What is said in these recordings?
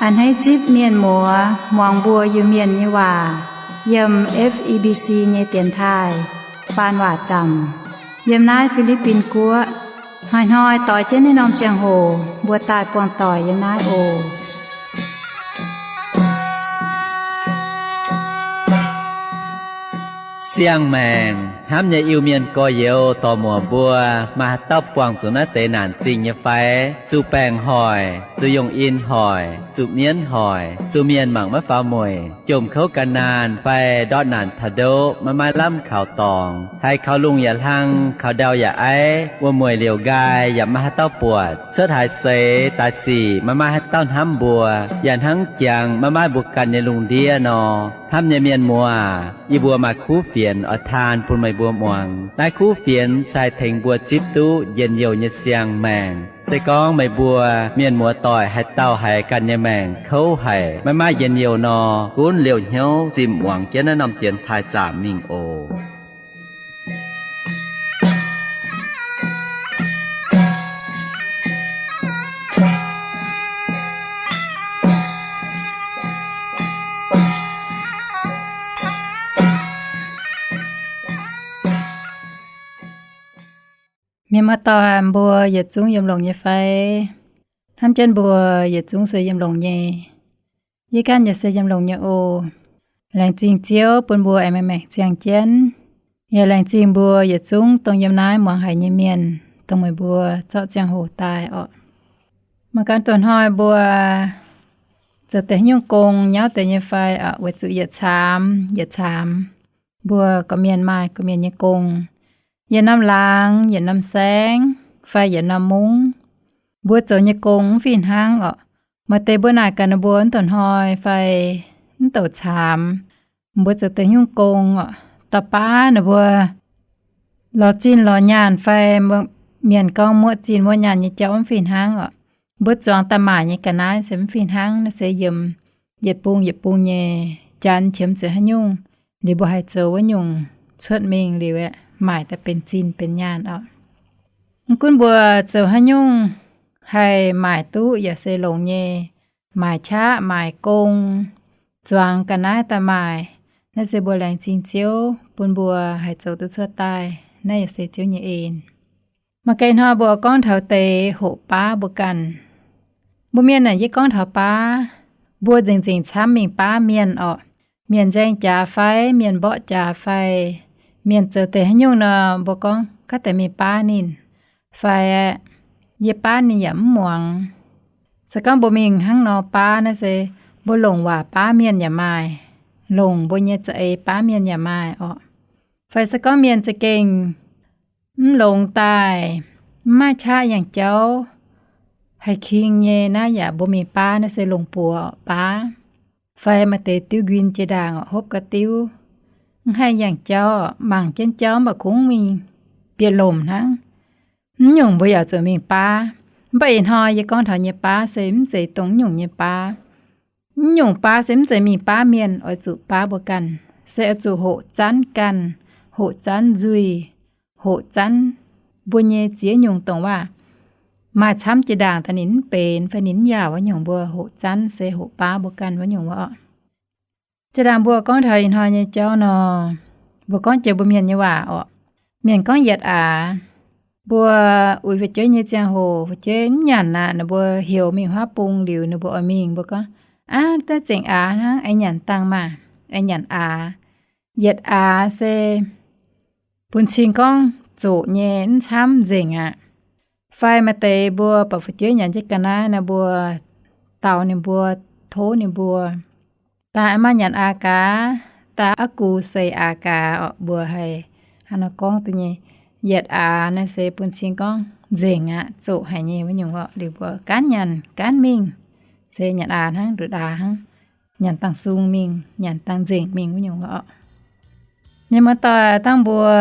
A'hneiv zipv mienh muoz muangx mbuo Iu-Mienh nyei waac yiem F E B C nyei dienx taaih faan waac zaamc yiem naaiv Fi^li^bin Guoqv. Hnoi-hnoi doix jienv naaiv norm ziangh hoc mbuo daaih buangh doic yiem naaiv oc. Siang-maengc hnamv nyei Iu-Mienh gorx-youz dorc-muoc mbuo, maaih haaix dauh buangh zuqc naaiv deix naanc zingh nyei fai? Zuqc baengc hoic, zuqc yungh in hoic, zuqc mienv hoic, zuqc mienh mangc maiv faaux mueic, jomc kouv gan naanh fai ndortv naanc taux ndoqv maiv maaih lamh kaux dorngx, haiz kaux lungh yaac hlang, kaux ndau yaac aiv, wuom-mueic liouc nqaai yaac maiv maaih haaix dauh buatc, cuotv haaix seix daaih sic maiv maaih haaix dauh hnamv mbuo, yaac hnangv jangx maiv maaih mbuo ganh nyei lungh ndiev nor. Hnamv nyei mienh muoz, yie mbuo maaih kuv fienx oix taan bun meih mbuo muangx. Naaiv kuv fienx se haih tengx mbuo zipv duqv njien-youh nyei siang-maengc. Se gorngv meih mbuo mienh muoz doic haaix dauh haiz ganh nyei maengc kouv haic, maiv maaih njien-youh nor, gunv liouh hnyouv zimh muangx jienv naaiv norm dienx taaih zaamc mingh oc. Mienh muoz-doic, mbuo yietc zungv yiem longx nyei fai? Hnamv jienv mbuo yietc zungv se yiem longx nyei. Yie ganh yaac se yiem longx nyei oc. Laengz zingh Ziouv bun mbuo aengx maaih maengc ziangh jienv. Yaac laengz zingh mbuo yietc zungv dongh yiem naaiv muangx haic nyei mienh, dongh meih mbuo zorqv ziangh hoc daaih orqc. Mangc gaax dongh hnoi mbuo zoux deix haaix nyungc gong nyauv deix nyei fai orqc, weic zuqc yietc caamx yietc caamx mbuo gorqv-mienh maaih gorqv-mienh nyei gong. Yietc norm laangz, yietc norm saengv, fai yietc norm mungv, mbuo zoux nyei gong mv fih hnangv orqc. Maaih deix mbuo naaic gaax ninh mbuo mv douc hnoi fai mv douc caamx, mbuo zoux deix haaix nyungc gong orqc, dauh baav ninh mbuo lorz zinh lorz nyaanh fai mienh gorngv muoqv zinh muoqv nyaanh nyei jauv mv fih hnangv orqc. Mbuo zuangx daaih maaic nyei ga'naaiv se mv fih hnangv. Naaiv se yiem yietc bung yietc bung nyei janx qiemx zuqc haaix nyungc, liuz mbuo haih zoux wuov nyungc cuotv mingh liuz aeqv, maaic daaih benx zinh benx nyaanh orqc. Mv gunv mbuo zoux haaix nyungc haih maaic duqv yaac se longx nyei, maaic qaqv maaic gong, zuangx ga'naaiv daaih maaic. Naaiv se mbuo laengz zingh Ziouv bun mbuo haih zoux duqv cuotv daaih. Naaiv yaac se Ziouv nyei en. Maaih ganh hnoi mbuo gorngv taux deix hoqc baav mbuo ganh. Mbuo mienh naaic yie gorngv taux baav, mbuo nzengc nzengc camv mingh baav mienh orqc. Mienh nzaeng jaax fai mienh mborqv jaax fai mienh zoux deix haaix nyungc nor, mbuo gorngv gaav deix mingh baav ninh, fai yie baav ninh yaac mv muangx. Se gorngv mbuo mingh hnangv nor baav naaiv se mbuo longc waac baav mienh yaac maaih, longc mbuo nyei za'eix baav mienh yaac maaih orqc. Fai se gorngv mienh za'gengh mv longx daaih, mv maaih qaqv yangh jauv, haih king nyei naaiv yaac mbuo mingh baav naaiv se longc buoz baav. Fai maaih deix diuv nquin jiex ndaangc orqc, hopv ga'diuv, mv haih yangh jauv orqc, mangc jienv jauv mv baac kungx mingh bieqc lomc hnangv. Mv nyungc mbuo yaac zuqc mingh baav. Mv baac ih hnoi yie gorngv taux nyei baav se mv zeiz dongh mv nyungc nyei baav. Mv nyungc baav se mv zeiz mingh baav mienh, oix zuqc baav mbuo ganh, se oix zuqc hoqc zanv ganh, hoqc zanv nzuih, hoqc zanv mbuo nyei ziex nyungc dongh waac maaih camv jiex ndaangc daaih ninh mv benx fai ninh mv yaauc wuov nyungc, mbuo hoqc zanv se hoqc baav mbuo ganh wuov nyungc wuov orqc. Jiex ndaangc mbuo gorngv taux ih hnoi nyei jauv nor, mbuo gorngv jiex mbuo mienh nyei waac orqc. Mienh gorngv yietc aax. Mbuo uix fu'jueiv nyei ziangh hoc, fu'jueiv mv nyanc aqv, ninh mbuo heuc mingh huaav bung liuz ninh mbuo oix mingh, mbuo gorngv, aav, daav zengc aax hnangv, aengx nyanc dangh maah, aengx nyanc aax. Yietc aax se bun cing gorngv zoqc nyei, mv camv, nzengc aqv. Fai maaih deix mbuo buatc fu'jueiv nyanc jienv ga'naaiv nor, mbuo daux ninh mbuo, tov ninh mbuo, daaih aav maaih nyanc aax gaax, daaih aav gux seix aax gaax orqc. Mbuo haih hnangv nor gorngv duqv nyei. Yietc aax naaiv se bun cing gorngv nzengc aqv, zoqc haic nyei wuov nyungc orqc. Liuz mbuo gaanv nyanc gaanv mingh, se nyanc aax hnangv, nduqc aax hnangv, nyanc dangh sung mingh, nyanc dangh nzengc mingh wuov nyungc orqc. Mienh muoz-doic, dangh mbuo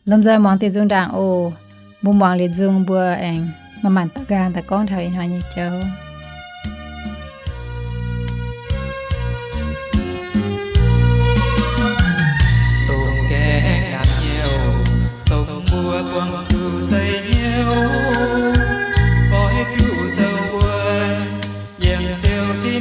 lomh nzoih muangx diuh nzung ndaangc oc. Mbuo muangx liuz nzung mbuo aengx manc-manc daux nqaang daaih gorngv taux ih hnoi nyei jauv. Dongh gaengh nqaapc hnyouv, dongh mbuo buangh zuqc seix hnyouv, oix zuqc zoux wuov, yiem Ziouv Tin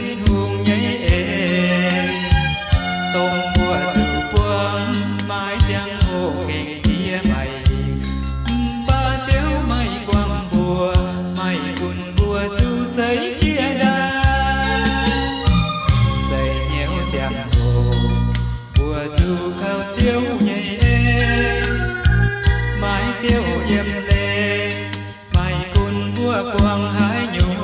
ziangh hoc, mbuo zuqc kaux Ziouv nyei en, maiv Ziouv yiem leiz, maaih gunv mbuo buangh haaix nyungc.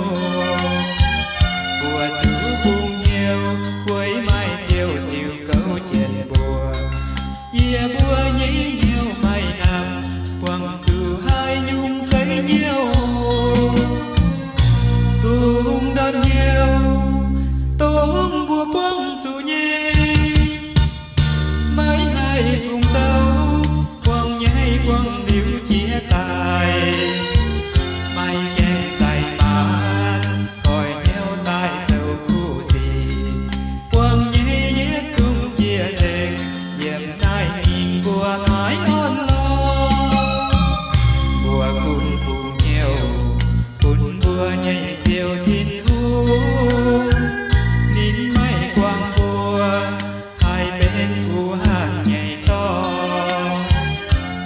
Mbuo zuqc bungx hnyouv, guei maaih Ziouv ziux gouv jienv mbuo. Yie mbuo nyei hnyouv maaih hnamv, buangh zuqc haaix nyungc seix hnyouv. Dungx ndortv hnyouv, dongh mbuo buangh zuqc nyei. Maiv haih fungc zoux, buangh nyei buangh liuz jiex daaih. Maaih gaengh zaih maanc, oix hnyouv daaih zoux kuv sic. Buangh nyei yietc zungv jiex nzengc, yiem naaiv mingh mbuo maiv orn lorqc. Mbuo gunv bungx hnyouv, gunv mbuo nyei Ziouv Tin-Hungh, ninh maiv guangc mbuo haih benx guh hanh nyei dorngx.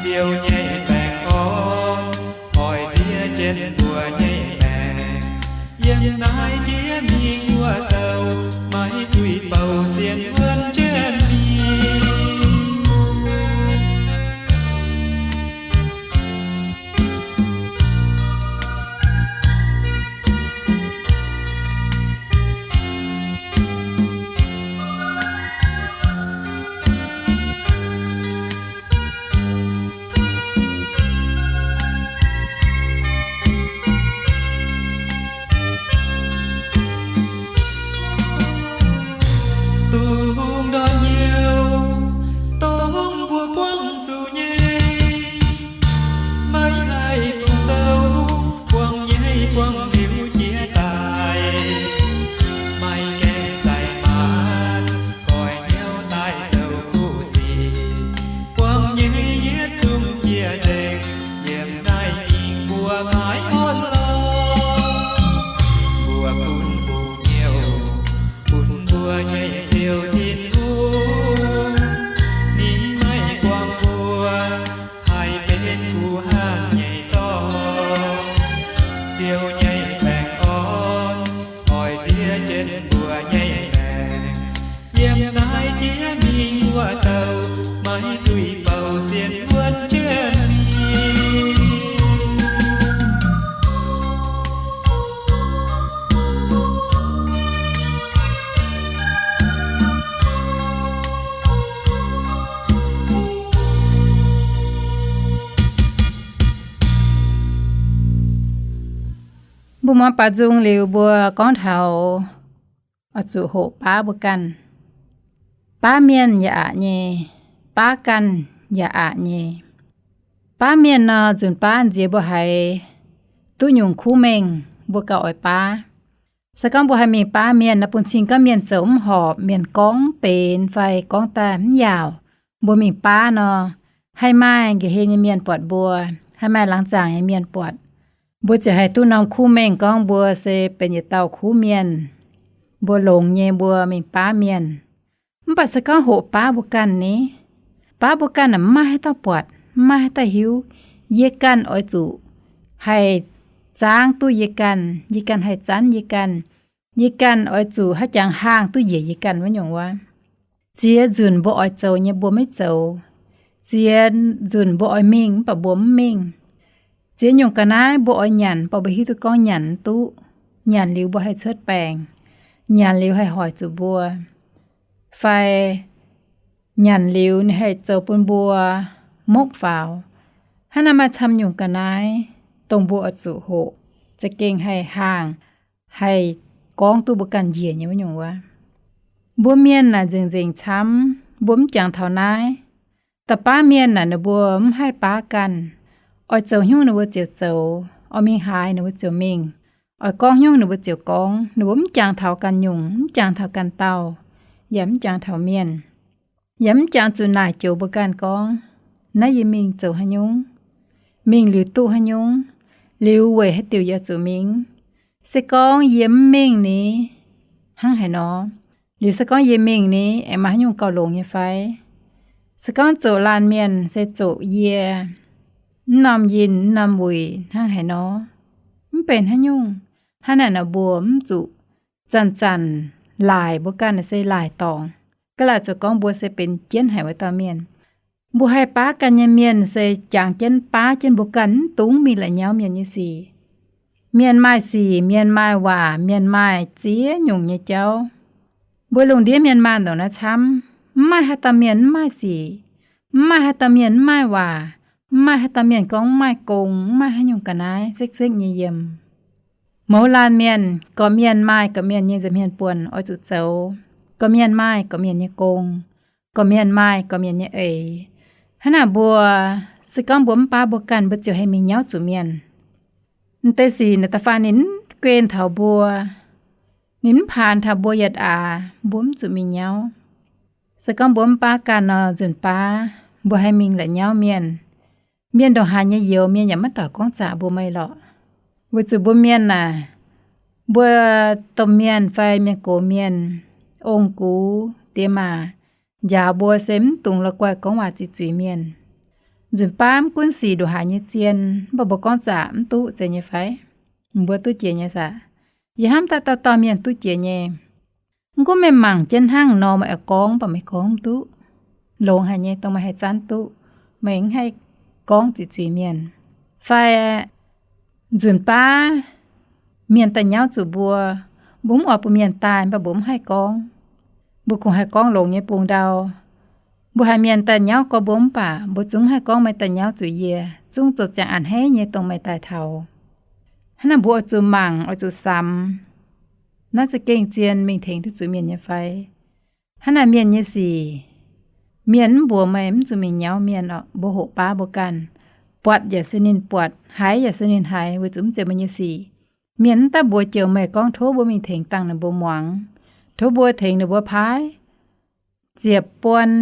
Ziouv nyei baengh orn oix nziex jienv mbuo nyei maengc. Yiem naaiv jiex mingh wuov douh, maiv duih bouh sienx wuonv jienv mingh. Dungx ndortv hnyouv, dongh mbuo buangv zuqc nyei. Maiv haih fungc zoux, buangv nyei buangv liuz jiex daaih. Maaih gaengh zaih maanc, goix hnyouv daaih zoux kuv sic. Buangv nyei yietc zungv jiex nzengc, yiem naaiv mingh mbuo maiv orn lorqc. Mbuo gunv bungx hnyouv, gunv mbuo nyei Ziouv Tin-Hungh, ninh maiv guangc mbuo haih benx guh hanh nyei dorngx. Ziouv nyei baengh orn oix nziex jienv mbuo nyei maengc. Yiem naaiv jiex mingh wuov douh, maiv duih bouh sienx wuonv jienv mingh. Mbuo muangx baaux nzung liuz, mbuo gorngv taux oix zuqc hoqc baav mbuo ganh. Baav mienh yaac aqc nyei, baav ganh yaac aqc nyei. Baav mienh nor, nzunc baav nziex mbuo haiz duqv nyungc kuv mengh, mbuo gauh oix baav. Se gorngv mbuo haih mingh baav mienh nor, bun cing gorngv mienh zoux mv horpc, mienh gorngv mv benx fai gorngv daaih mv yaauc, mbuo mingh baav nor, haih maaih nqa'haav nyei mienh buatc mbuo, haih maaih laangz zaangc nyei mienh buatc. Mbuo ziouc haih duqv norm kuv mengh gorngv mbuo se benx yietc dauh kuv mienh. Mbuo longx nyei mbuo mingh baav mienh. Mv baac se gorngv hoqc baav mbuo ganh ni, baav mbuo ganh aeqv, mv maaih haaix dauh buatc, mv maaih haaix dauh hiuv. Yie ganh oix zuqc haih zaangv duqv yie ganh, yie ganh haih zanv yie ganh. Yie ganh oix zuqc haaix jangx haangh duqv njiec yie ganh wuov nyungc wuov. Ziex nzunc mbuo oix zoux nyei mbuo maiv zoux. Ziex nzunc mbuo oix mingh mv baac mbuo mv mingh. Ziex nyungc ga'naaiv mbuo oix nyanc, mv baac mbuo hiuv duqv gorngv nyanc mv duqv. Nyanc liuz mbuo haih cuotv baengc. Nyanc liuz haih hoic zuqc mbuo. Fai nyanc liuz ninh haih zoux bun mbuo mokv faaux. Hnangv naaiv maaih camv nyungc ga'naaiv dongh mbuo oix zuqc hoqc, za'gengh haih haangh, haih gorngv duqv mbuo ganh njiec nyei wuov nyungc wuov. Mbuo mienh naaic nzengc-nzengc camv, mbuo mv jangx taux naaiv. Da'baav mienh naaic ninh mbuo mv haih baav ganh. Oix zoux haaix nyungc ninh mbuo ziouc zoux, oix mingh haaix ninh mbuo ziouc mingh, oix gorngv haaix nyungc ninh mbuo ziouc gorngv. Ninh mbuo mv jangx taux ganh nyungc, mv jangx taux ganh dauh, yaac mv jangx taux mienh. Yaac mv jangx zuqc naaic joux mbuo ganh gorngv, naaiv yie mingh zoux haaix nyungc, mingh liuz duqv haaix nyungc, liuz weic haaix diuc yie zuqc mingh. Se gorngv yie mv mingh ni, hnangv haaix nor? Liuz se gorngv yie mingh ni, aengx maaih haaix nyungc gauh longx nyei fai? Se gorngv zoqc laanh mienh se zoqc yie mv norm yinh mv norm wuic, hnangv haaix nor? Mv benx haaix nyungc. Hnangv naaic nor mbuo mv zuqc zanc-zanc laaic mbuo ganh se laaic dorngc. Ga'laatc zoux gorngv mbuo se benx jienv haic wuov dauh mienh. Mbuo haih baav ganh nyei mienh se jangx jienv baav jienv mbuo ganh mv dungx mingh la'nyauv mienh nyei sic. Mienh maaih sic, mienh maaih waac, mienh maaih ziex nyungc nyei jauv. Mbuo lungh ndiev mienh maanh ndongc naaiv camv, mv maaih haaix dauh mienh mv maaih sic, mv maaih haaix dauh mienh mv maaih waac, mv maaih haaix dauh mienh gorngv mv maaih gong, mv maaih haaix nyungc ga'naaiv sekv-sekv nyei yiem. Mouz laanh mienh, gorqv-mienh maaih gorqv-mienh nyei nza'hmien buonc oix zuqc zoux. Gorqv-mienh maaih gorqv-mienh nyei gong, gorqv-mienh maaih gorqv-mienh nyei eix. Hnangv naaic mbuo, se gorngv mbuo mv baav mbuo ganh, mbuo ziouc haih mingh nyauv zuqc mienh. M'deix sic naaic da'faanh ninh mv guen taux mbuo, ninh mv paanx taux mbuo yietc aax, mbuo mv zuqc mingh nyauv. Se gorngv mbuo mv baav ganh nor, nzunc baav mbuo haih mingh la'nyauv mienh, mienh ndongc haaix nyei youz mienh yaac maiv doic gorngv zaqc mbuo meih lorqc. Weic zuqc mbuo mienh naaic, mbuo domh mienh fai mienh gox mienh, ong-gux, diex maac, njaaux mbuo se mv dungx la'guaih gorngv waac ziqc zuiz mienh. Nzunc baav mv gunv sic ndongc haaix nyei zien, mv baac mbuo gorngv zaqc mv duqv zeiz nyei fai? Mbuo duqv jiex nyei saah? Yie hnamv daaih dauh dauh mienh duqv jiex nyei. Mv gunv meih mangc jienv hnangv nor, meih oix gorngv, mv baac meih gorngv mv duqv. Longx haic nyei, dongh meih haih zanv duqv, meih mv haih gorngv ziqc zuiz mienh. Fai nzunc baav mienh daaih nyauv zuqc mbuo, mbuo mv oix bun mienh daaih, mv baac mbuo mv haih gorngv. Mbuo kungx haih gorngv longx nyei bung ndau. Mbuo haiz mienh daaih nyauv gorx mbuo mv baac mbuo zungv mv haih gorngv meih daaih nyauv zuqc yie, zungv zoux ziangh a'hneiv nyei dongh meih daaih taux. Hnangv naaic mbuo oix zuqc mangc, oix zuqc samx, naaiv za'gengh zien mingh tengx duqv zuqc mienh nyei fai? Hnangv naaic mienh nyei sic, mienh mv mbuox meih mv zuqc mingh nyauv mienh orqc, mbuo hoqc baav mbuo ganh. Buatc yaac se ninh buatc, haiz yaac se ninh haiz, weic zuqc mv zeiz mbuo nyei sic. Mienh mv daaih mbuox joux meih gorngv tov mbuo mingh tengx dangh ninh mbuo muangx, tov mbuo tengx ninh mbuo paaiv, ziepc buon.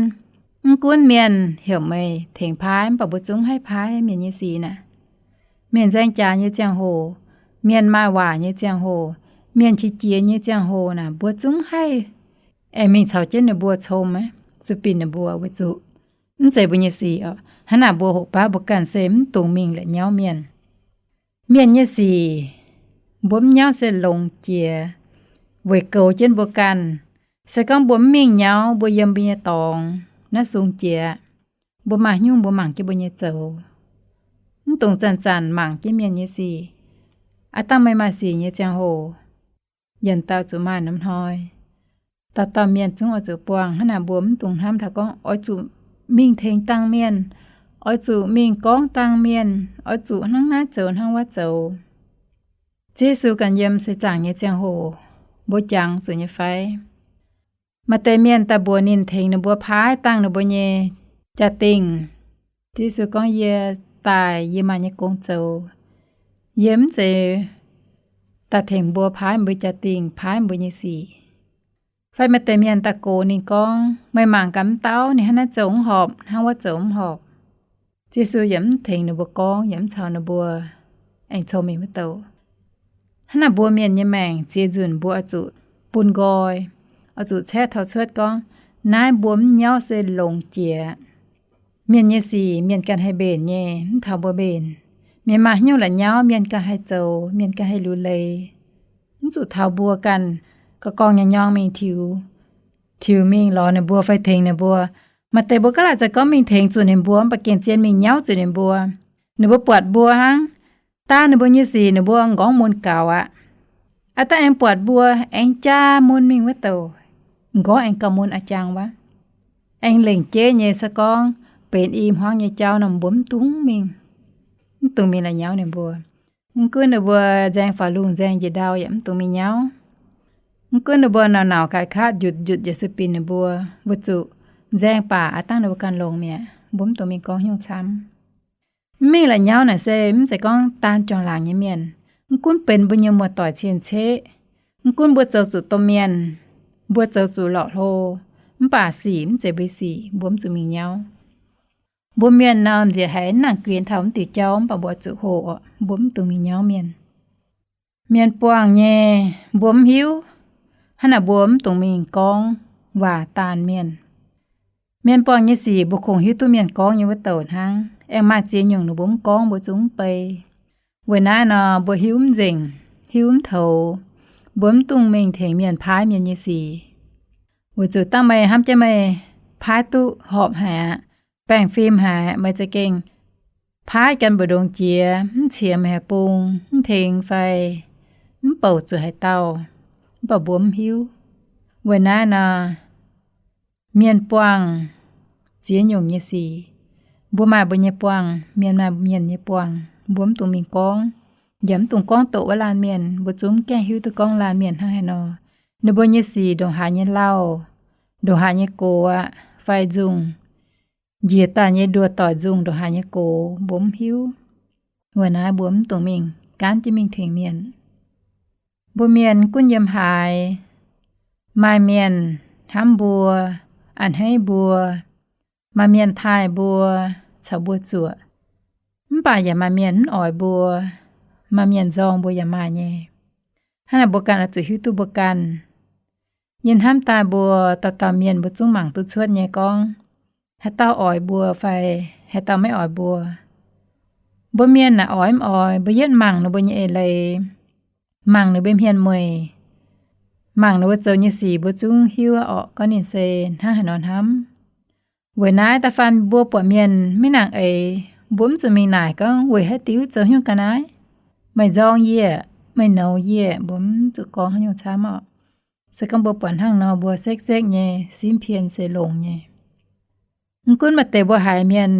Mv gunv mienh heuc meih tengx paaiv, mv baac mbuo zungv mv haih paaiv mienh nyei sic naaic. Mienh nzaeng jaax nyei ziangh hoc, mienh maaih waac nyei ziangh hoc, mienh qiex jiez nyei ziangh hoc naaic, mbuo zungv mv haih aengx mingh caux jienv ninh mbuo com, zuqc binc ninh mbuo weic zuqc mv zeiz mbuo nyei sic orqc. Hnangv naaic mbuo hoqc baav mbuo ganh se mv dungx mingh la'nyauv mienh. Mienh nyei sic, mbuo mv nyauv se longx jiex, weic goux jienv mbuo ganh. Se gorngv mbuo mv mingh nyauv, mbuo yiem mbuo nyei dorngx naaiv sung jiex, mbuo maaih haaix nyungc mbuo mangc jienv mbuo nyei zoux. Mv dungx zanc-zanc mangc jienv mienh nyei sic. Aav dangh meih maaih sic nyei ziangh hoc, yienc dauh zuqc maaih norm hnoi. Dauh dauh mienh zungv oix zuqc buangh. Hnangv naaic mbuo mv dungx hnamv taux gorngv oix zuqc mingh tengx dangh mienh, oix zuqc mingh gorngv dangh mienh, oix zuqc hnangv naaiv zoux hnangv wuov zoux. Ziouv Yesu ganh yiem seix zaangc nyei ziangh hoc, mbuo jangx zuqc nyei fai? Maaih deix mienh daaih mbuox ninh tengx ninh mbuo paaiv dangh ninh mbuo nyei jaa-dingh. Ziouv Yesu gorngv, yie daaih yie maaih nyei gong zoux. Yie mv zeiz daaih tengx mbuo paaiv mbuo jaa-dingh, paaiv mbuo nyei sic. Fai maaih deix mienh daaih gox ninh gorngv, meih mangc gaax m'dauh, ninh hnangv naaiv zoux mv horpc, hnangv wuov zoux mv horpc. Ziouv Yesu yaac mv tengx ninh mbuo gorngv, yaac mv caux ninh mbuo aengx com mingh wuov douc. Hnangv naaic mbuo mienh nyei maengc ziex nzunc mbuo oix zuqc bun nqoi, oix zuqc caeqv taux cuotv gorngv, naaiv mbuo mv nyauv se longx jiex. Mienh nyei sic mienh ganh haih mbenc nyei, mv taux mbuo mbenc. Mienh maaih haaix nyungc la'nyauv mienh ganh haih zoux, mienh ganh haih liuc leiz. Mv zuqc taux mbuo ganh gorngv-gorngv nyorng-nyorng mingh tiux, tiux mingh lorz ninh mbuo fai tengx ninh mbuo. Maaih deix mbuo gaav laaic za'gengh gorngv mingh tengx zuqc ninh mbuo, mv baac gengh zien mingh nyauv zuqc ninh mbuo. Ninh mbuo buatc mbuo hnangv, daaih ninh mbuo nyei sic ninh mbuo m'nqorngv mun gaux aqv. Aav dangh aengx buatc mbuo aengx jaa mun mingh wuov douc, m'nqorngv aengx gauh mun a'jang wuov. Aengx lengc jeiv nyei se gorngv benx i hmuangv nyei jauv nor, mbuo mv dungx mingh, mv dungx mingh la'nyauv ninh mbuo. Mv gunv ninh mbuo nzaeng faaux lungh nzaeng njiec ndau yaac mv dungx mingh nyauv. Mv gunv ninh mbuo nauc-nauc gaax katv njutc-njutc yaac sueih binc ninh mbuo, weic zuqc nzaeng baac aav dangh ninh mbuo ganh longx mi'aqv, mbuo mv dungx mingh gorngv haaix nyungc camv. Mv mingh la'nyauv naaic se mv zeiz gorngv daan juangc laangc nyei mienh. Mv gunv benx mbuo nyei muoz-doic cien-ceqv, mv gunv mbuo zoux zuqc domh mienh, mbuo zoux zuqc lorqc hlo, mv baac sic mv zeiz mbuo sic, mbuo mv zuqc mingh nyauv. Mbuo mienh nor nziex haiz mv nangc guinx taux mv diuc jauv, mv baac mbuo zuqc hoqc, mbuo mv dungx mingh nyauv mienh. Mienh buangh nyei, mbuo mv hiuv. Hnangv naaic mbuo mv dungx mingh gorngv waac daanh mienh. Mienh buangh nyei sic mbuo kungx hiuv duqv mienh gorngv nyei wuov douc hnangv. Aengx maaih ziex nyungc ninh mbuo mv gorngv mbuo zungv mv bei. Weic naaiv nor mbuo hiuv mv nzengc, hiuv mv toux. Mbuo mv dungx mingh tengx mienh paaiv mienh nyei sic. Weic zuqc dangh meih hnamv jienv meih paaiv duqv horpc haic aqv, baengh fim haic, meih za'gengh paaiv gan mbu'ndongx jiex, mv ciex meih haaix bung, mv tengx fai mv bouc zuqc haaix dauh, mv baac mbuo mv hiuv. Weic naaiv nor, mienh buangh ziex nyungc nyei sic. Mbuo maaih mbuo nyei buangh, mienh maaih mienh nyei buangh. Mbuo mv dungx mingh gorngv, yaac mv dungx gorngv doqc wuov laanh mienh. Mbuo zungv mv gaengh hiuv duqv gorngv laanh mienh hnangv haaix nor. Ninh mbuo nyei sic ndongc haaix nyei lauh, ndongc haaix nyei gox aqv, fai nzungh, njiec daaih nyei nduoh doic nzungh ndongc haaix nyei gox, mbuo mv hiuv. Weic naaiv mbuo mv dungx mingh gaanv jienv mingh tengx mienh. Mbuo mienh gunv yiem haaix, maaih mienh hnamv mbuo, a'hneiv mbuo, maaih mienh taaih mbuo, caux mbuo zuoqc. Mv baac yaac maaih mienh mv oix mbuo, maaih mienh nzorng mbuo yaac maaih nyei. Hnangv naaic mbuo ganh oix zuqc hiuv duqv mbuo ganh. Yie hnamv daaih mbuo dauh dauh mienh mbuo zungv mangc duqv cuotv nyei gorngv, haaix dauh oix mbuo fai haaix dauh maiv oix mbuo. Mbuo mienh naaic oix mv oix, mbuo yietv mangc ninh mbuo nyei eix leiz, mangc ninh mbuo hmien mueic, mangc ninh mbuo zoux nyei sic, mbuo zungv hiuv orqc, gorngv ninh se hnangv haaix nor hnamv. Weic naaiv da'faanh mbuo buatc mienh maiv nangc eix, mbuo mv zuqc mingh naaic gorngv weic haaix diuc zoux nyungc ga'naaiv, meih nzorng yie, meih nouz yie, mbuo mv zuqc gorngv haaix nyungc camv orqc. Se gorngv mbuo buatc hnangv nor, mbuo sekv-sekv nyei, simv pien se longx nyei. Mv gunv maaih deix mbuo haiz mienh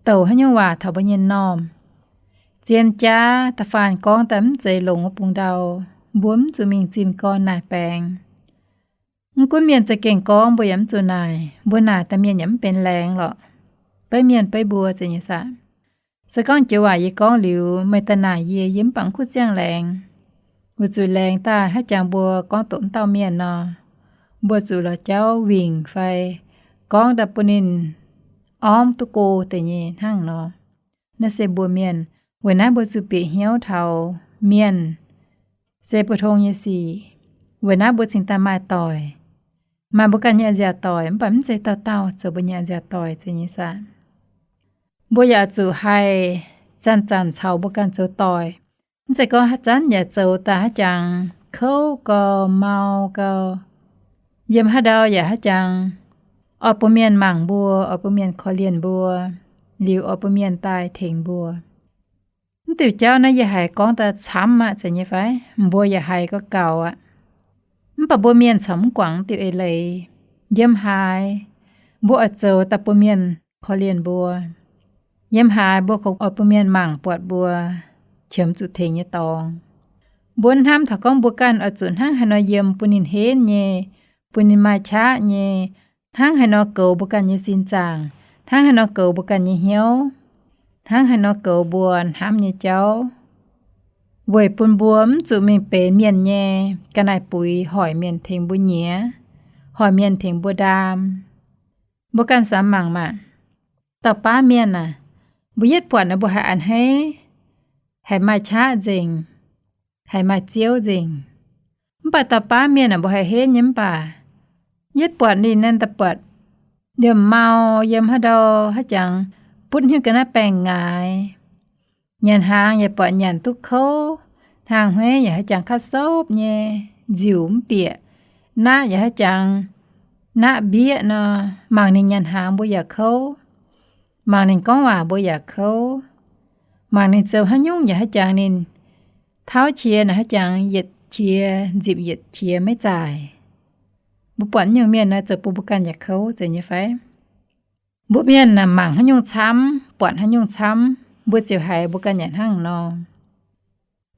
douc haaix nyungc waac taux mbuo nyei m'normh, zien jaav da'faanh gorngv daaih mv zeiz longx wuov bung ndau, mbuo mv zuqc mingh zimh gorn naaic baengx. Mv gunv mienh za'gengh gorngv, mbuo yaac mv zuqc naaic. Mbuo naaic daaih mienh yaac mv benx laengz lorqc. Beiv mienh beiv mbuo zeiz nyei saah? Se gorngv joux waac yie gorngv liuz, meih daaih naaic yie, yie mv baac mv kuv ziangh laengz. Weic zuqc laengz daaih hnangv jangx mbuo gorngv doqc mv dauh mienh nor, mbuo zuqc lorz jauv wingc fai gorngv daaih bun ninh ormv duqv go deix nyei hnangv nor. Naaiv se mbuo mienh. Weic naaiv mbuo zuqc bieqc hnyouv taux mienh se pou-tong nyei sic. Weic naaiv mbuo cingx daaih maaih doic, maaih mbuo ganh nyei a'nziaauc doic, mv baac mv zeiz dauh dauh zoux mbuo nyei a'nziaauc doic zeiz nyei saah? Mbuo yaac zuqc haih zanc-zanc caux mbuo ganh zoux doic. Mv zeiz gorngv haaix zanc yaac zoux daaih haaix jangx kouv gau, mau gau. Yiem haaix ndau yaac haaix jangx oix bun mienh mangc mbuo, oix bun mienh korv-lienh mbuo, liuz oix bun mienh daaih tengx mbuo. Mv diuc jauv naaiv yie haiz gorngv daaih camv aqv zeiz nyei fai? Mbuo yaac haiz gauh gaux aqv. Mv baac mbuo mienh corc mv guangc diuc eix leiz. Yiem haaix mbuo oix zoux daaih bun mienh korv-lienh mbuo. Yiem haaix mbuo kungx oix bun mienh mangc buatc mbuo, qiemx zuqc tengx nyei dorngx. Mbuo hnamv taux gorngv mbuo ganh oix zuqc hnangv haaix nor yiem bun ninh henv nyei, bun ninh maaih qaqv nyei, hnangv haaix nor goux mbuo ganh nyei sin zaangc, hnangv haaix nor goux mbuo ganh nyei hnyouv, hnangv haaix nor goux mbuo hnamv nyei jauv, weic bun mbuo mv zuqc mingh benx mienh nyei ga'naaiv-buix, hoic mienh tengx mbuo nyiex, hoic mienh tengx mbuo ndaam. Mbuo ganh samx mangc maah! Dauh baav mienh aah, mbuo yietv buatc naaic mbuo haiz a'hneiv, haiz maaih qaqv nzengc, haiz maaih ziouv nzengc. Mv baac dauh baav mienh aah, mbuo haiz henv nyei mv baac yietv buatc ninh naaiv daaih buatc liemh mau yiem haaix ndau haaix jangx butv hnyouv ga'naaiv baengh ngaaix. Nyanc hnaangx yaac buatc nyanc duqv kouv, hnaangx-hmeiv yaac haaix jangx kaav sopv nyei, nziuc mv bieqc, naqv yaac haaix jangx naqv mbieqv nor, mangc ninh nyanc hnaangx mbuo yaac kouv, mangc ninh gorngv waac mbuo yaac kouv, mangc ninh zoux haaix nyungc yaac haaix jangx ninh tauv qiex naaic haaix jangx yietc qiex nzipc yietc qiex maiv zaaic. Mbuo buatc nyungc mienh naaiv zoux bun mbuo ganh yaac kouv zeiz nyei fai? Mbuo mienh naaic mangc haaix nyungc camv, buatc haaix nyungc camv, mbuo ziouc haiz mbuo ganh yaac hnangv nor.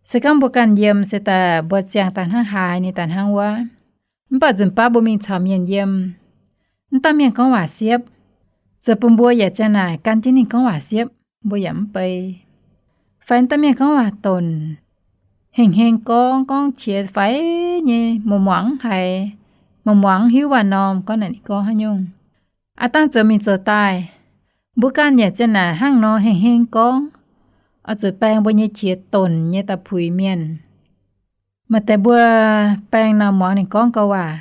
Se gorngv mbuo ganh yiem se daaih mbuo ziangh daaih hnangv haaix ninh daaih hnangv wuov. Mv baac nzunc baav mbuo mingh caux mienh yiem, mv dauh mienh gorngv waac siepv, zoux bun mbuo yaac ziang naaic gan jienv ninh gorngv waac siepv, mbuo yaac mv bei. Fai mv dauh mienh gorngv waac donc, hengh heng gorngv, gorngv qiex faix nyei, muangx muangx haiz, muangx muangx hiuv waac-norm gorngv naaic ninh gorngv haaix nyungc. Aav dangh zoux mingh zoux daaih, mbuo ganh yaac ziang naaic hnangv nor hengh heng gorngv, oix zuqc baeng mbuo nyei qiex donc nyei daaih puix mienh. Maaih deix mbuo baeng nor muangx ninh gorngv gau waac,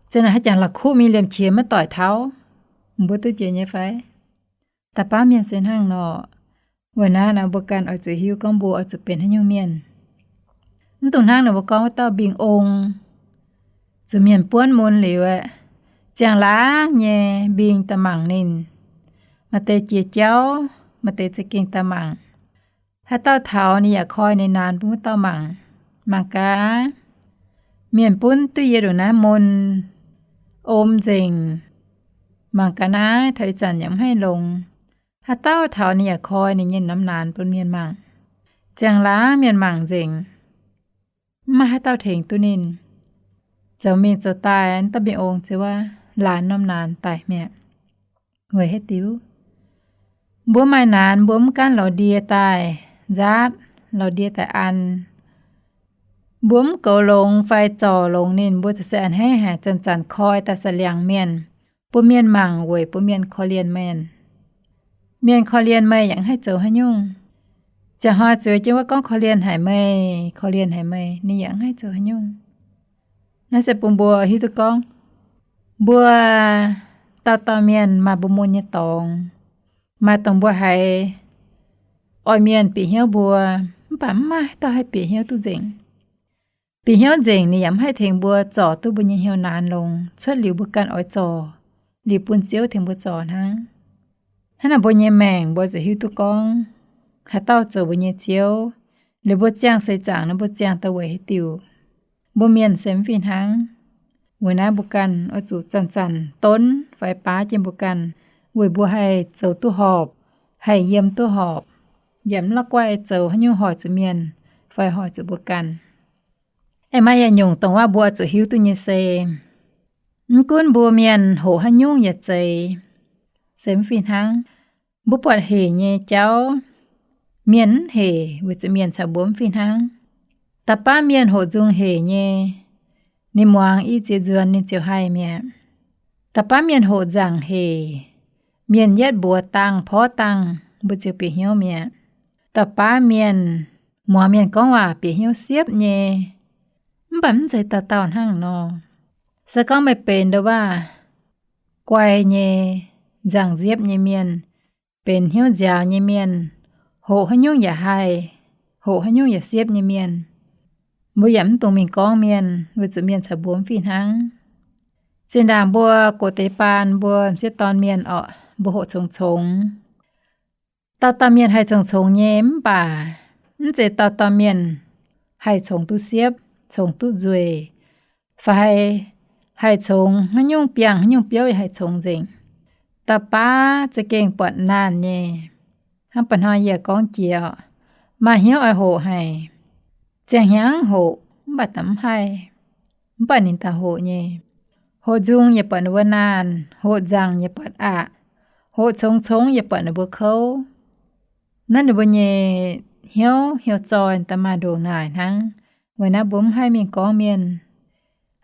ziang naaic haaix jangx la'kuqv mingh liemh qiex maiv doic tauv. Mbuo duqv jiex nyei fai? Da'faanh mienh se hnangv nor. Weic naaiv nor mbuo ganh oix zuqc hiuv gorngv mbuo oix zuqc benx haaix nyungc mienh. Mv dungx hnangv ninh mbuo gorngv wuov dauh mbing ong, zuqc mienh buonv mun liuz aeqv, ziangh laangc nyei mbing daaih mangc ninh. Maaih deix jiex jauv, maaih deix za'gengh daaih mangc. Haaix dauh taux ninh yaac koi ninh naanx bun wuov dauh mangc. Mangc gaax, mienh bun duqv yie ndongc naaiv mun om nzengc. Mangc ga'naaiv taux ih zanc yaac mv haih longx. Haaix dauh taux ninh yaac koi ninh nyei norm naanx bun mienh mangc. Ziangh laangc mienh mangc nzengc, mv maaih haaix dauh tengx duqv ninh. Zoux mingh zoux daaih, dauh mbienv ong ziouc wuov laanh norm naanx daic mi'aqv. Weic haaix diuc? Mbuo maaih naanx mbuo mv gaanv lorz ndie daaih nzaatv, lorz ndie daaih an. Mbuo mv goux longx fai zorc longx ninh, mbuo ziouc se a'hneiv haic zanc-zanc koi daaih sa'liangx mienh, bun mienh mangc weic bun mienh korv-lienh mienh. Mienh korv-lienh meih yaac mv haih zoux haaix nyungc. Ziangh hnoi zueiz jienv wuov gorngv korv-lienh haic meih, korv-lienh haic meih, ninh yaac mv haih zoux haaix nyungc. Naaiv se bun mbuo hiuv duqv gorngv mbuo dauh dauh mienh maaih mbuo mun nyei dorngx. Maaih dongh mbuo haiz oix mienh bieqc hnyouv mbuo, mv baac mv maaih haaix dauh haih bieqc hnyouv duqv nzengc. Bieqc hnyouv nzengc ninh yaac mv haih tengx mbuo zorc duqv mbuo nyei hnyouv naanx longx cuotv liuz mbuo ganh oix zorc, liuz bun Ziouv tengx mbuo zorc hnangv. Hnangv naaic mbuo nyei maengc mbuo zuqc hiuv duqv gorngv haaix dauh zoux mbuo nyei Ziouv, liuz mbuo ziangh seix zaangc nor mbuo ziangh daaih weic haaix diuc. Mbuo mienh se mv fih hnangv. Weic naaiv mbuo ganh oix zuqc zanc-zanc donv fai baav jienv mbuo ganh, weic mbuo haih zoux duqv horpc, haih yiem duqv horpc, yaac mv la'guaih zoux haaix nyungc hoic zuqc mienh fai hoic zuqc mbuo ganh. Aengx maaih yietc nyungc dongh waac mbuo oix zuqc hiuv duqv nyei se, mv gunv mbuo mienh hoqc haaix nyungc yietc zeiz, se mv fih hnangv. Mbuo buatc hec nyei jauv, mienh mv hec weic zuqc mienh caux mbuo mv fih hnangv. Da'baav mienh hoqc nzung hec nyei, ninh muangx i ziex nzuonx ninh ziouc haih mi'aqv. Da'baav mienh hoqc nzaangc hec, mienh yietv mbuox dangh porv dangh mbuo ziouc bieqc hnyouv mi'aqv. Da'baav mienh muangx mienh gorngv waac bieqc hnyouv siepv nyei, mv baac mv zeiz dauh dauh hnangv nor. Se gorngv meih benx ndo waac guai nyei, nzangc nziepv nyei mienh, benx hnyouv nziaaux nyei mienh, hoqc haaix nyungc yaac haih, hoqc haaix nyungc yaac siepv nyei mienh, mbuo yaac mv dungx mingh gorngv mienh weic zuqc mienh caux mbuo mv fih hnangv. Zinh ndaangc mbuo gox deix baan mbuo m'sieqv dorn mienh orqc, mbuo hoqc congx congx. Dauh dauh mienh haih congx congx nyei mv baac mv zeiz dauh dauh mienh haih congx duqv siepv, congx duqv nzueic, fai haih congx haaix nyungc biangh haaix nyungc biouv yaac haih congx nzengc. Da'baav za'gengh buatc naanh nyei. Hnangv ba'hnoi yie gorngv jiex, maaih hnyouv oix hoqc haic, ziangh hnyangx hoqc mv baac da'mv haih, mv baac ninh daaih hoqc nyei. Hoqc nzung yaac buatc ninh mbuo naanh, hoqc nzangc yaac buatc aqc, hoqc congx congx yaac buatc ninh mbuo kouv. Naaiv ninh mbuo nyei hnyouv hnyouv zoi da'maaih ndongc naaic hnangv. Weic naaiv mbuo mv haih mingh gorngv mienh.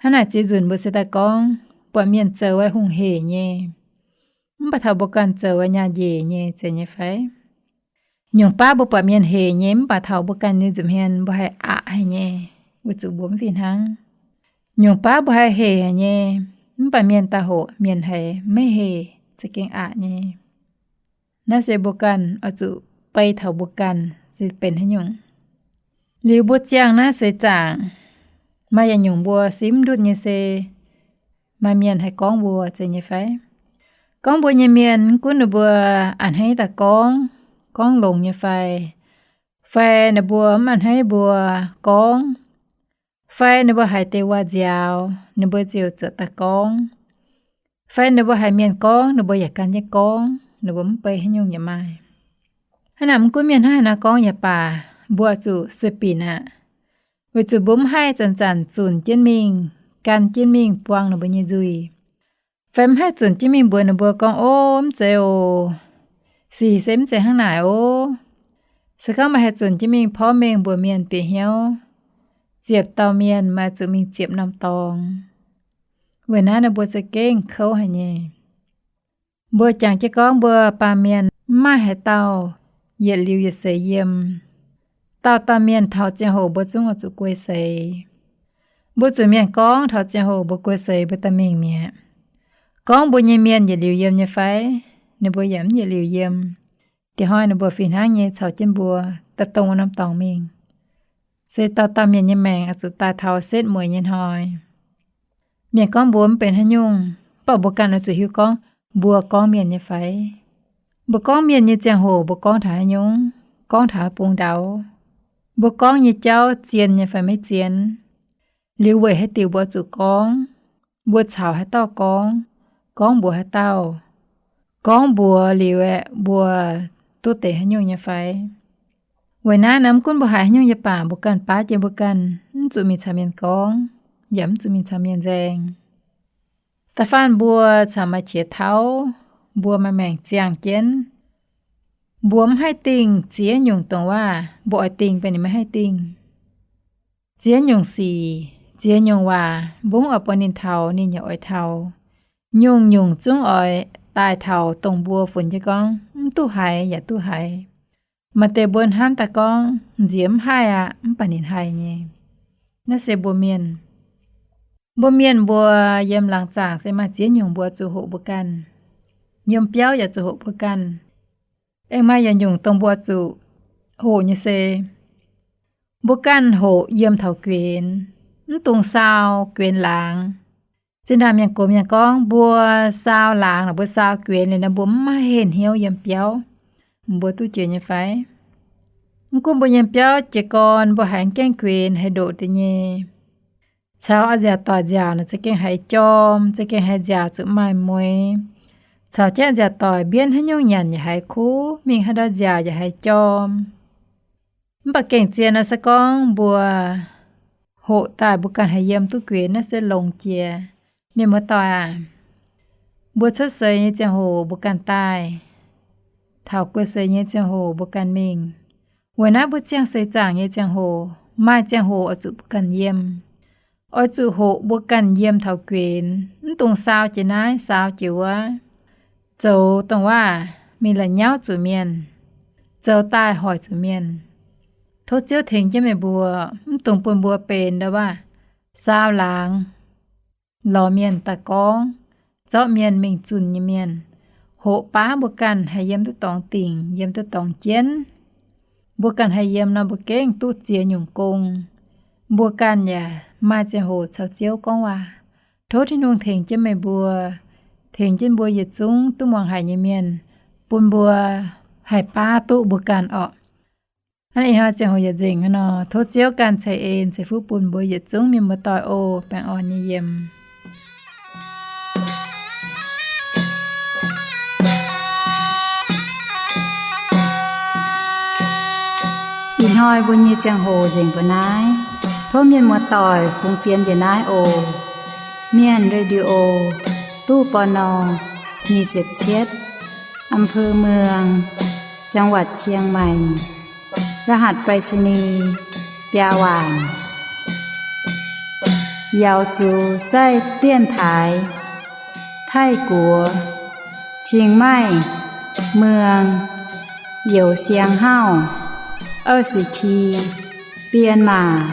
Hnangv naaic ziex nzunc mbuo se daaih gorngv buatc mienh zoux wuov hungh hec nyei, mv baac taux mbuo ganh zoux wuov nyaah njiec nyei, zeiz nyei fai? Nyungc baav mbuo buatc mienh hec nyei mv baac taux mbuo ganh nyei nza'hmien mbuo haih aqc haic nyei, weic zuqc mbuo mv fih hnangv. Nyungc baav mbuo haih hec haic nyei, mv baac mienh daaih hoqc mienh haiz maiv hec, za'gengh aqc nyei. Naaiv se mbuo ganh oix zuqc bei taux mbuo ganh se benx haaix nyungc. Liuz mbuo ziangh naaiv seix zaangc, maaih yietc nyungc mbuo simv ndutv nyei se maaih mienh haih gorngv mbuo, zeiz nyei fai? Gorngv mbuo nyei mienh, mv gunv ninh mbuo a'hneiv daaih gorngv, gorngv longx nyei fai, fai ninh mbuo mv a'hneiv mbuo gorngv, fai ninh mbuo haiz deix waac nziaaux ninh mbuo ziouc zuotc daaih gorngv, fai ninh mbuo haiz mienh gorngv ninh mbuo yaac gan jienv gorngv, ninh mbuo mv bei haaix nyungc yaac maaih. Hnangv naaic mv gunv mienh hnangv haaix nor gorngv yaac baac, mbuo zuqc sueih binc aqv, weic zuqc mbuo mv haih zanc-zanc zunc jienv mingh, gan jienv mingh buang ninh mbuo nyei nzuih, fai mv haih zunc jienv mingh mbuox ninh mbuo gorngv, Ov, mv zeiz oc. Sic se mv zeiz hnangv naaic ov. Se gorngv meih haih zunc jienv mingh porv mengh mbuox mienh bieqc hnyouv, ziepc dauh mienh meih zuqc mingh ziepc norm dorngx. Weic naaiv ninh mbuo za'gengh kouv haic nyei. Mbuo jangx jienv gorngv mbuo baamh mienh mv maaih haaix dauh yietc liuz yietc seix yiem. Dauh dauh mienh taux ziangh hoc mbuo zungv oix zuqc guei seix. Mbuo zuqc mienh gorngv taux ziangh hoc mbuo guei seix mbuo daaih mingh mi'aqv. Gorngv mbuo nyei mienh yietc liuz yiem nyei fai? Ninh mbuo yaac mv yietc liuz yiem. Dieh hnoi ninh mbuo fih hnangv nyei caux jienv mbuo daaih dongh wuov norm dorngx mingh. Se dauh dauh mienh nyei maengc oix zuqc daaih taux setv mueiz nyei hnoi. Mienh gorngv mbuo mv benx haaix nyungc, Mv baac mbuo ganh oix zuqc hiuv gorngv mbuo gorngv mienh nyei fai? Mbuo gorngv mienh nyei ziangh hoc mbuo gorngv taux haaix nyungc? Gorngv taux haaix bung ndau? Mbuo gorngv nyei jauv zien nyei fai maiv zien? Liuz weic haaix diuc mbuo zuqc gorngv? Mbuo caux haaix dauh gorngv? Gorngv mbuox haaix dauh? Gorngv mbuox liuz aeqv, mbuo duqv deix haaix nyungc nyei fai? Weic naaiv nor, mv gunv mbuo haiz haaix nyungc nyei baac, mbuo ganh baav jienv mbuo ganh, mv zuqc mingh caux mienh gorngv, yaac mv zuqc mingh caux mienh nzaeng. Da'faanh mbuo caux maaih qiex tauv, mbuo maaih maengc ziangh jienv, mbuo mv haih dingh ziex nyungc dongh waac, mbuo oix dingh bun ninh maiv haih dingh. Ziex nyungc sic, ziex nyungc waac, mbuo mv oix bun ninh taux, ninh yaac oix taux. Nyungc-nyungc zungv oix daaih taux dongh mbuo funx jienv gorngv mv duqv haiz yaac duqv haiz. Maaih deix mbuo hnamv daaih gorngv nziex mv haih aqv, mv baac ninh haih nyei. Naaiv se mbuo mienh. Mbuo mienh mbuo yiem laangz zaangc se maaih ziex nyungc mbuo zuqc hoqc mbuo ganh. Yiem biauv yaac zuqc hoqc mbuo ganh. Aengx maaih yietc nyungc dongh mbuo zuqc hoqc nyei se mbuo ganh hoqc yiem taux guenx, mv dungx saau guenx laangz. Zinh ndaangc mienh gox mienh gorngv mbuo saau laangz, mbuo saau guenx liuz nor, mbuo mv maaih henh hnyouv yiem biauv, mbuo duqv jiex nyei fai? Mv gunv mbuo yiem biauv jiez gorn mbuo haiz gaengh guenx haiz ndoqc deix nyei, caux a'nziaauc doic nziaauc nor za'gengh haiz jorm, za'gengh haiz nziaauc zuqc maaih mueix. Caux jienv a'nziaauc doic mbienv haaix nyungc nyanc yaac haiz kuv, mingh haaix ndau nziaauc yaac haiz jorm. Mv baac gengh zien nor se gorngv mbuo hoqc daaih mbuo ganh haih yiem duqv guenx, naaiv se longx jiex. Mienh muoz-doic aac, mbuo cuotv seix nyei ziangh hoc mbuo ganh daaih, taux guei seix nyei ziangh hoc mbuo ganh mingh. Weic naaiv mbuo ziangh seix zaangc nyei ziangh hoc, maaih ziangh hoc oix zuqc mbuo ganh yiem. Oix zuqc hoqc mbuo ganh yiem taux guenx, mv dungx saau jiex naaiv saau jiex wuov, zoux dongh waac mingh la'nyauv zuqc mienh, zoux daaih hoic zuqc mienh. Tov Ziouv tengx jienv meih mbuo, mv dungx bun mbuo benx ndau waac saau laangz, lorz mienh daaih gorngv, zorqv mienh mingh zunh nyei mienh, hoqc baav mbuo ganh haih yiem duqv dorngx dingc, yiem duqv dorngx jienv. Mbuo ganh haih yiem nor, mbuo gengh duqv ziex nyungc gong. Mbuo ganh yaac maaih ziangh hoc caux Ziouv gorngv waac. Tov Tin-Hungh tengx jienv meih mbuo, tengx jienv mbuo yietc zungv duqv muangx haic nyei mienh, bun mbuo haih baav duqv mbuo ganh orqc. Hnangv ih hnoi ziangh hoc yietc nzengc hnangv nor, tov Ziouv ganh ceix en ceix fuqv bun mbuo yietc zungv mienh muoz-doic oc. Baengh orn nyei yiem. Ih hnoi mbuo nyei ziangh hoc nzengc mbuo naaiv. Tov mienh muoz-doic fungx fienx njiec naaiv oc. Mienh Radio, ตู้ ปณ. nyic ziepc cietv, อำเภอเมือง จังหวัดเชียงใหม่ รหัสไปรษณีย์ biaa waanc. Yaux zuqc zaih dienx taaix Taiv-Guoqv, Chiang Mai, Mueang, Youz Siang Hauv, 二十七, Bienh Maac,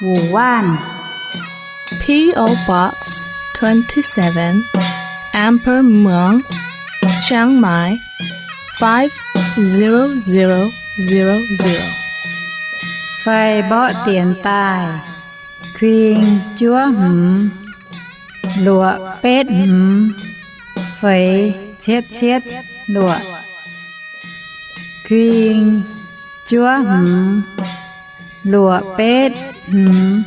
Wuonh Waanv. P O Box twenty-seven, Amber Mueang, Chiang Mai, five zero zero zero zero. Fai mborqv dienx daaih: kuing juov hmz luoqc betv hmz feix cietv cietv luoqc. Kuing juov hmz luoqc betv hmz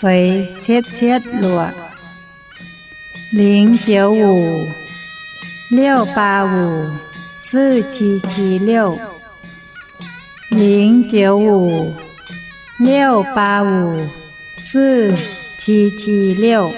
feix cietv cietv luoqc. 零九五六八五四七七六, 零九五六八五四七七六.